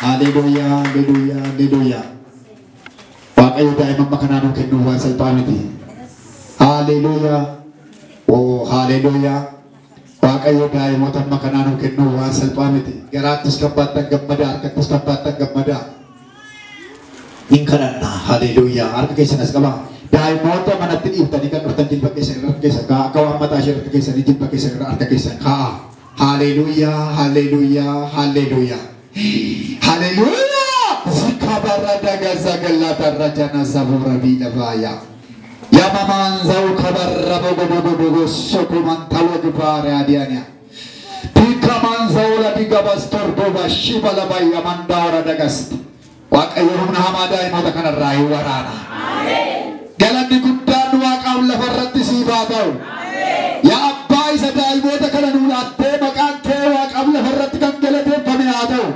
Haleluuyaa, haleluuyaa, haleluuyaa. Waaqayyo daa'ima amma kanaa nuu kennuuf waan salphaa miti. Haleluuyaa. Oo, haleluuyaa. Waaqayyo daa'imoota amma kanaa nuu kennuuf waan salphaa miti. Garaattis kan baattan gammadaa, harkattis kan baattan gammadaa. Hin kadhannaa. Haleluuyaa. Harka keessan as qabaa. Daa'imoota manatti dhiiftanii kan dhuftan jilba keessan irra harka keessan kaa'aa. Akka waan mataa ishee harka keessanii jilba keessan irra harka keessan kaa'aa. Haleluuyaa, haleluuyaa, haleluuyaa. Haleluuyaa! Zikabarra daga zagallata rajana zabura bila vaya. Yamamanzau kabarra bogo bogo bogo sokuman tawag pare adiania. Pikamanzau la digabastor boba shiba la baya mandaura dagast. Waaqayyo humna hamaa daa'imoota kanarraa hin waraana. Galanni guddaan Waaqaaf lafarratti siif haa ta'u. Yaa abbaa isa daa'imoota kana nuu laattee maqaan kee Waaqaaf lafarratti kan galateeffame haa ta'u.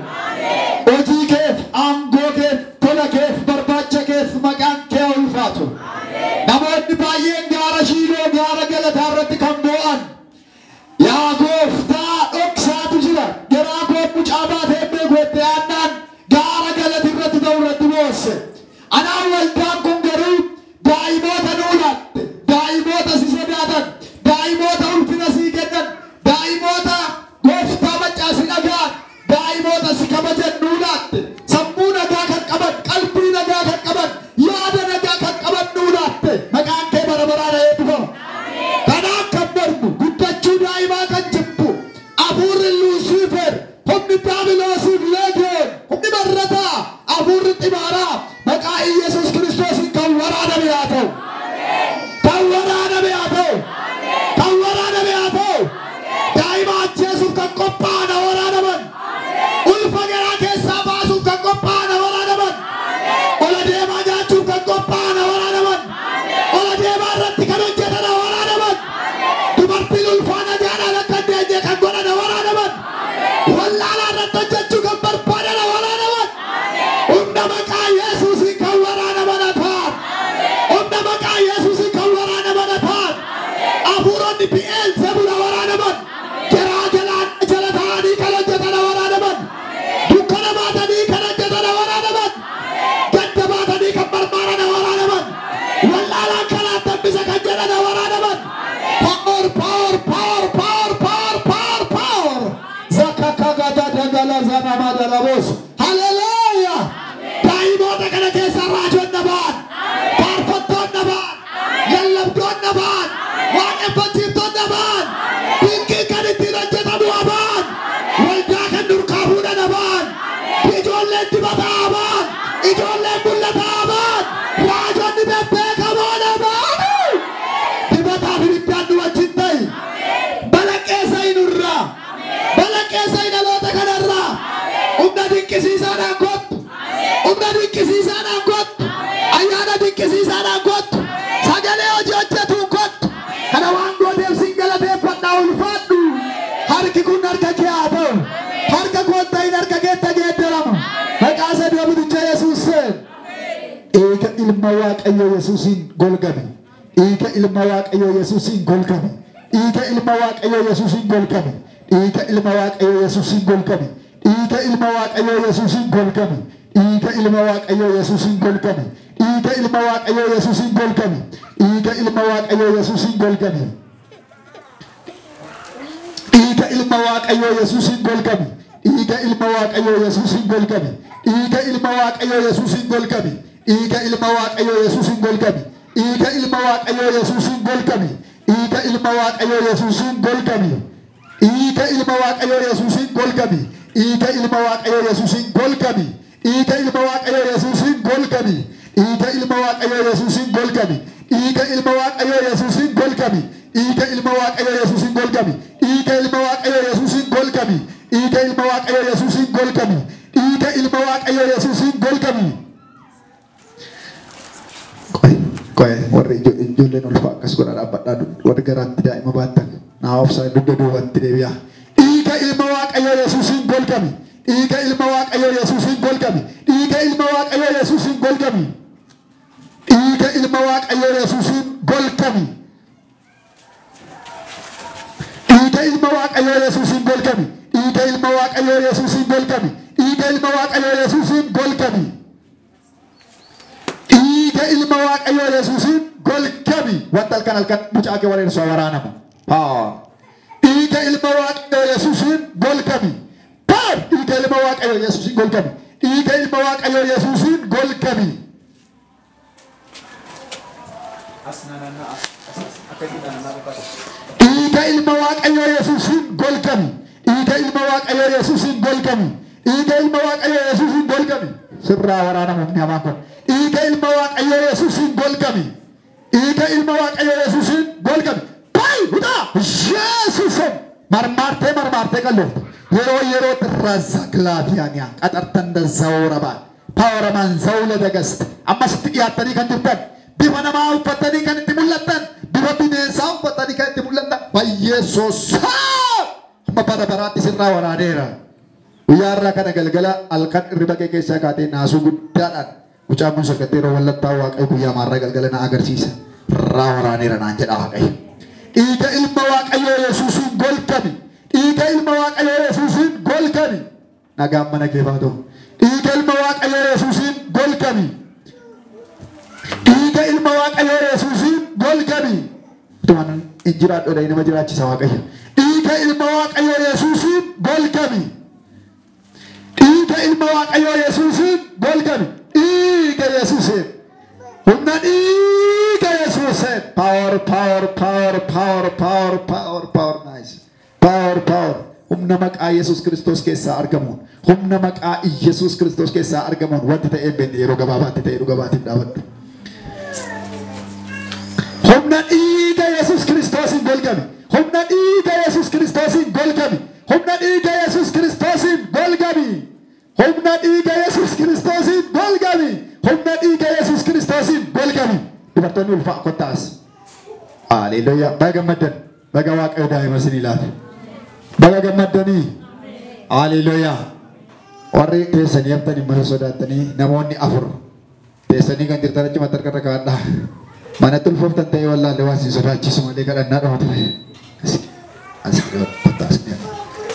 Hojii keef, aangoo keef, tola keef, barbaacha keef maqaan kee haa ulfaatu. Namoonni baay'een gaara Shiiloo gaara galataa irratti kan boo'an. Yaa gooftaa dhoksaatu jira. Garaa koo mucaa baatee beeku aannaan gaara galati irratti ta'u irratti boosse. Anaan waldaan kun garuu daa'imoota nuu laatte, daa'imoota si sodaatan, daa'imoota ulfina sii kennan, daa'imoota gooftaa maccaa si dhaga'an, daa'imoota si kabajan nuu laatte. Sammuu nagaa kan qaban, qalbii nagaa kan qaban, yaada nagaa kan qaban nuu laatte. Maqaan kee bara baraan haa eebbifamu. Kanaaf kan mormu guddachuu daa'imaa kan jibbu hafuurri Luusiifer, humni Daabiloosiif leegiyoon, humni marrataa, hafuurri xibaaraa maqaa Iyyasuus Kiristoosiin kan waraaname haa ta'u. Kan waraaname haa ta'u. Kan waraaname haa ta'u. Daa'ima ajjeesuuf kan qophaa'an haa waraanaman. Ulfa garaa keessaa baasuuf kan qophaa'an haa waraanaman. Ola deemaa nyaachuuf kan qophaa'an haa waraanaman. Ola deemaa irratti kan hojjetan haa waraanaman. Dubartiin ulfaa nagaadhaan akka hin deenye kan godhan haa waraanaman. Wallaalaa irratti hojjechuu kan barbaadan haa waraanaman. Humna maqaa Yesuusiin kan waraanaman haa ta'an. Humna maqaa Yesuusiin kan waraanaman haa ta'an. Hafuuronni Bi'eelzebul haa waraanaman. Garaa jalaan jala ta'anii kan hojjetan haa waraanaman. Dukkana baatanii kan hojjetan haa waraanaman. Gadda baatanii kan marmaaran haa waraanaman. Wallaalaan karaa tambisa kan jedhan haa waraanaman. Power, power, power, power, power, power, power. Zakakagada dagala zanama darabos. Hallelujah. Daa'imoota kana keessa raajonni ba'an, faarfattoonni ba'an, lallabdoonni ba'an, waaqeffachiiftonni ba'an, dinqii kan ittiin hojjetamu ba'an, waldaa kan durkaa fuudhan ba'an, ijoolleen dibataa ba'an, ijoolleen mul'ataa ba'an, raajonni bebbeekamoon ba'an. Dibataa fi ibiddaan nu wajjin ta'i. Balaqqeessa nurraa. Balaqqeessa dhaloota kanarraa. Humna dinqisiisaadhaan kottu. Humna dinqisiisaadhaan kottu. Ayyaana dinqisiisaadhaan kottu. Sagalee hojii hojjetuun kottu. Kana waan gooteef siin galateeffadhaa ulfaadhu. Harki kun harka kee haa ta'u. Harka koo hin ta'in harka keetti geeddaramu. Maqaa isa du'a buticha Yesuus. Dhiiga ilma Waaqayyoo Yesuusiin golgame. Dhiiga ilma Waaqayyoo Yesuusiin golgame. Dhiiga ilma Waaqayyoo Yesuusiin golgame. Dhiiga ilma Waaqayyoo Yesuusiin golgame. Dhiiga ilma Waaqayyoo Yesuusiin golgame. Dhiiga ilma Waaqayyoo Yesuusiin golgame. Dhiiga ilma Waaqayyoo Yesuusiin golgame. Dhiiga ilma Waaqayyoo Yesuusiin golgame. Dhiiga ilma Waaqayyoo Yesuusiin golgame. Dhiiga ilma Waaqayyoo Yesuusiin golgame. Dhiiga ilma Waaqayyoo Yesuusiin golgame. Dhiiga ilma Waaqayyoo Yesuusiin golgame. Dhiiga ilma Waaqayyoo Yesuusiin golgame. Dhiiga ilma Waaqayyoo Yesuusiin golgame. Dhiiga ilma Waaqayyoo Yesuusiin golgame. Dhiiga ilma Waaqayyoo Yesuusiin golgame. Dhiiga ilma Waaqayyoo Yesuusiin golgame. Dhiiga ilma Waaqayyoo Yesuusiin golgame. Dhiiga ilma Waaqayyoo Yesuusiin golgame. Dhiiga ilma Waaqayyoo Yesuusiin golgame. Dhiiga ilma Waaqayyoo Yesuusiin golgame. Dhiiga ilma Waaqayyoo Yesuusiin golgame. Dhiiga ilma Waaqayyoo Yesuusiin golgame. Qoy warri ijoolleen ulfaa akkas godhaa dhaabbadhaa, warri garaatti daa'ima baattan naa obsaa, dugda duubatti deebi'aa. Dhiiga ilma Waaqayyoo Yesuusiin golgame. Dhiiga ilma Waaqayyoo Yesuusiin golgame. Dhiiga ilma Waaqayyoo Yesuusiin golgame. Dhiiga ilma Waaqayyoo Yesuusiin golgame. Dhiiga ilma Waaqayyoo Yesuusiin golgame. Dhiiga ilma Waaqayyoo Yesuusiin golgame. Dhiiga Dhiiga ilma Waaqayyoo Yesuusiin golgami. Dhiiga ilma Waaqayyoo Yesuusiin golgami. Wanta halkan halkan mucaa kee wareersu waraanamu. Power. Dhiiga ilma Waaqayyoo Yesuusiin golgami. Power. Dhiiga ilma Waaqayyoo Yesuusiin golgami. Dhiiga ilma Waaqayyoo Yesuusiin golgami. Dhiiga ilma Waaqayyoo Yesuusiin golgami. Dhiiga ilma Waaqayyoo Yesuusiin golgami. Dhiiga ilma Waaqayyoo Yesuusiin golgami. Sirraa waraanamu humni hamaan kun. Dhiiga ilma Waaqayyoo Yesuusiin golgami. Dhiiga ilma Waaqayyoo Yesuusiin golgami. Bai hudaa Yesuusin marmaartee marmaartee qalloofte. Yeroo yerootti razzaklaafiyaaniyaa qaxartan dazzawoorabaan paawaramaan zawla dagast ammasitti dhiyaattanii kan jirtan bifa namaa uffatanii kan itti mul'attan bifa bineensaa uffatanii kan itti mul'attan Yesuusaa amma bara baraatti sirraa waraaneera. Guyyaa irraa kana galgala halkan hirriba kee keessaa kaatee naasuu guddaadhaan mucaan kun sirkattee yeroo wallattaa Waaqayyo guyyaa maarraa galgala na agarsiisa. Irraa waraaneera naan jedha Waaqayyo. Dhiiga ilma Waaqayyoo Yesuusiin golgami. Dhiiga ilma Waaqayyoo Yesuusiin golgami. Nagaan mana kee baatoo. Dhiiga ilma Waaqayyoo Yesuusiin golgami. Dhiiga ilma Waaqayyoo Yesuusiin golgami. Utumaan hin jiraadhu jedhee nama jiraachisa Waaqayyo. Dhiiga ilma Waaqayyoo Yesuusiin golgami. Dhiiga ilma Waaqayyoo Yesuusiin golgami. Dhiiga Yesuusiin. Humna dhiiga Yesuusiin. Power, power, power, power, power, power, power, nice. Power, power. Humna maqaa Yesuus Kiristoos keessaa argamuun. Humna maqaa Yesuus Kiristoos keessaa argamuun wanti ta'ee hin beekne yeroo gabaabaatti ta'ee dhugabaatiif dhaabadhu. Humna dhiiga Yesuus Kiristoosiin golgami. Humna dhiiga Yesuus Kiristoosiin golgami. Humna dhiiga Yesuus Kiristoosiin golgami. Humna dhiiga Yesuus Kiristoosiin golgami. Humna dhiiga Yesuus Kiristoosiin golgami. Dubartoonni ulfaa kottaas. Haleluuyaa. Baga gammaddan. Baga Waaqayyo daa'ima isinii laate. Baga gammaddanii. Haleluuyaa. Warri teessanii haftanii mana sodaattanii namoonni afur teessanii kan jirtan achumatti harka irra kaa'adhaa. Manatti ulfooftan ta'ee wallaalle waan isin sodaachisu malee kadhannaa dhuma ture. As kottaas.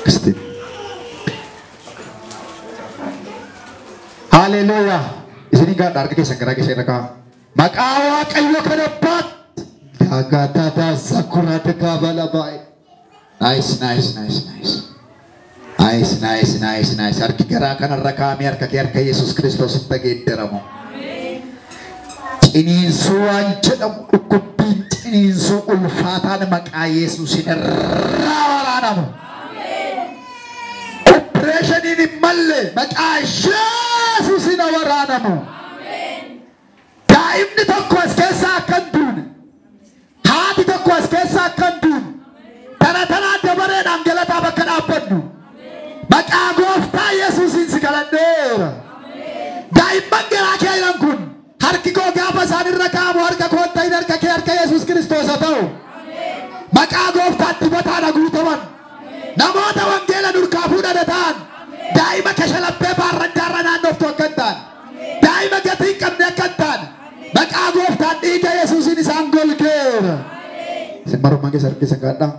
Kristiin. Haleluuyaa. Isiniin gaadha harka keessan garaa keessa irra kaa'aa. Maqaa Waaqayyoo kan abbaatti. Daagataa sakuraata kaabala baay'ee. Nice, nice, nice, nice. Nice, nice, nice, nice. Harki garaa kanarra kaa'amee harka kee harka Yesuus Kiristoositti geeddaramu. Ciniinsuu waan jedhamu dhukkubbiin ciniinsuu ulfaataan maqaa Yesuusiin irraa waraanamu. Opereeshiniin hin malle maqaa Yesuusiin waraanamu. Daa'imni tokko as keessaa akka hin duune, haati tokko as keessaa akka hin duune, tana tanaan dabareedhaan galataaf akka dhaabbannu maqaa gooftaa Yesuusiin si kadhadheera. Daa'imman garaa kee jiran kun harki koo gaafa isaan irra kaa'amu harka koo hin ta'in harka kee harka Yesuus Kiristoos haa ta'u. Maqaa gooftaatti dibataan guutaman. Namoota wangeela nurkaa fuudhan ta'an. Daa'ima kashalabbee baarrandaarra naannoftu akka hin taane. Daa'ima gatii hin qabne akka hin taane. Maqaa gooftaan dhiiga Yesuusiin isaan golgeera. Isin marummaa keessa harka keessan kaa'adhaa.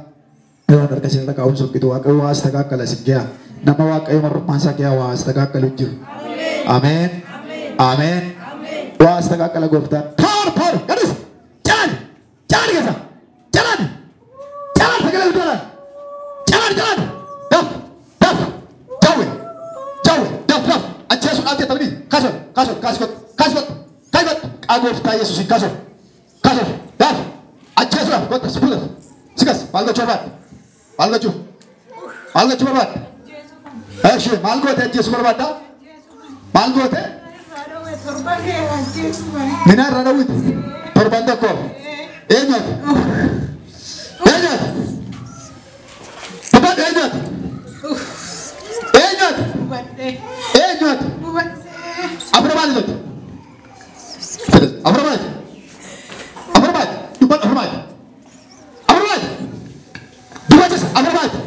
Yeroo harka isin irra kaa'uun sokkitu Waaqayyo waa astakaakala isin ga'a. Nama Waaqayyo marummaan isaa ga'a waa astakaakalu hin jiru. Ameen. Ameen. Waa astakaakala gooftaan. Power, power. Gadis. Caali. Caali keessa. Calaan. Calaan sagalee guddaadhaan. Calaan calaan. Daf. Daf. Jawwe. Jawwe. Daf daf. Ajjeesuudhaaf jettanii. Kaasoo. Kaasoo. Kaasi kottu. Kaasi kottu. Kaasi kottu. Qaa gooftaa Yesuusiin kaasoo. Kaasoo. Daf. Ajjeesuudhaaf kottu. Sibuutas. Sikas. Maal gochuu barbaadde? Maal gochuu? Maal gochuu barbaadde? Eshi maal goote ajjeesuu barbaaddaa? Maal goote? Mina irraa dhawwite? Torban tokko. Eenyuati? Eenyuati? Dubbadhu eenyuati? Eenyuati? Eenyuati? Afura maali jette? Afura maali? Afura maali? Dubbadhu afura maali? Afura maali? Dubbachis afura maali?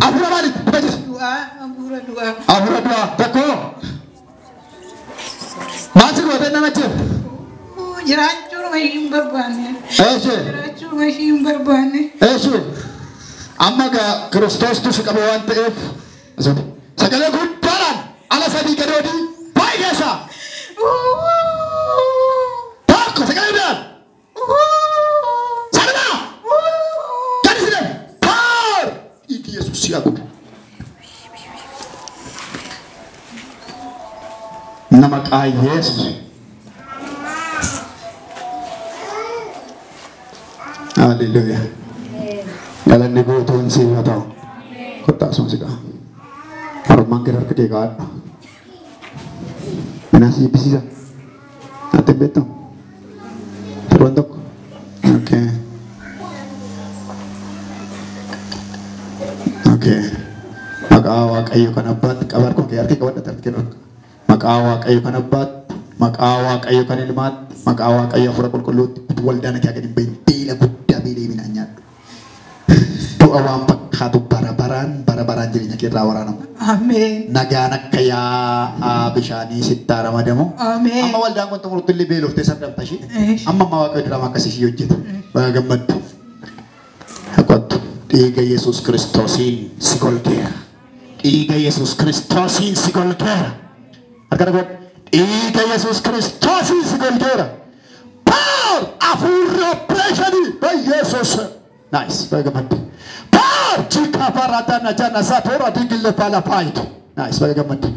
Afura maali? Dubbachis. Afura du'aa tokko. Maal si goote nama jeef? Jiraachuu hin barbaanne. Eeshi. Jiraachuu hin barbaanne. Eeshi. Amma gaa Kiristoostu si qabe waan ta'eef sagalee guddaadhaan Sadii gadoodii baay'ee keessaa. Tokko sagalee biraan. Sadii gadi si deemu. Power! Dhiigi Yesuus si haguuge. Nama maqaa Yesuus. Hallelujah. Galanni guutuun siif haa ta'u. Kottaa sun siqa. Harmaan kee harka kee kaa'adhu. Minaa si jibbisiisa. Natti hin beektu? Torban tokko. Okay. Okay. Maqaa Waaqayyo kan abbaatti qaba harka kee harka qabadha harka kee harka. Maqaa Waaqayyo kan abbaatti, maqaa Waaqayyo kan ilmaatti, maqaa Waaqayyo hafuura qulqulluutti utuu waldaan kee gadi hin bahin beela guddaa beelee midhaan nyaadhu. Du'a waan fakkaatu bara baraan jireenya kee irraa waraanamu. Ameen. Nagaan akka yaa'aa bishaanii sitti haa ramadamu. Ameen. Amma waldaan kun xumurutti illee beeloftee sardamta ishee. Amma amma Waaqayyo diraamaa akkasii ishee hojjeta. Baga gammaddu. Haqottu dhiiga Yesuus Kiristoosiin si golgeera. Dhiiga Yesuus Kiristoosiin si golgeera. Harka godhu. Dhiiga Yesuus Kiristoosiin si golgeera. Power! Hafuurri opereeshinii በኢየሱስ ናይስ baga gammaddu. Power! Chika paradana jana satora digille palapaid. Nice baga gammaddu.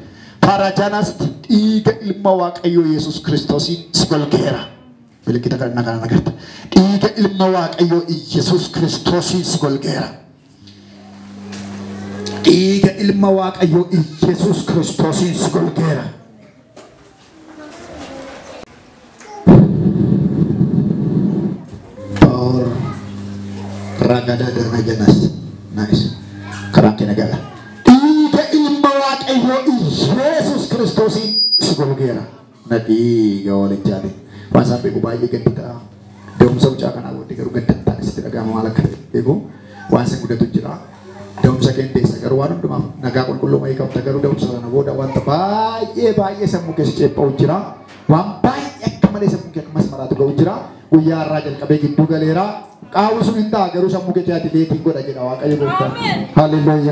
Parajanasti dhiiga ilma Waaqayyoo Yesuus Kiristoosiin si golgeera. Bilikita kadhannaa kana agarta. Dhiiga ilma Waaqayyoo Yesuus Kiristoosiin si golgeera. Dhiiga ilma Waaqayyoo Yesuus Kiristoosiin si golgeera. Power ragada darnajanas. Nice. Karaan kee nagaadha. Dhiiga ilma Waaqayyoo Yesuus Kiristoosiin si golgeera. Na dhiiga waliin Waan isaan beeku baay'ee gaddi ta'a. Da'umsa mucaa kanaa booddee garuu gadda hin taane sitti dhaga'ama maal akka ta'e beeku. Waan isin gudatu jira. Da'umsa kendeessa garuu waan hundumaaf nagaa qulqulluu wayii qabda garuu da'umsa sana booda wanta baay'ee baay'ee sammuu keessa ceepha'u jira. Waan baay'ee akka malee sammuu kee akkas maraatu ga'u jira. Guyyaa har'aa jalqabee gidduu galeera. Qaawwi sun hin ta'a garuu sammuu kee atileetiin godha jedha Waaqayyo gooftaan. Hallelujah.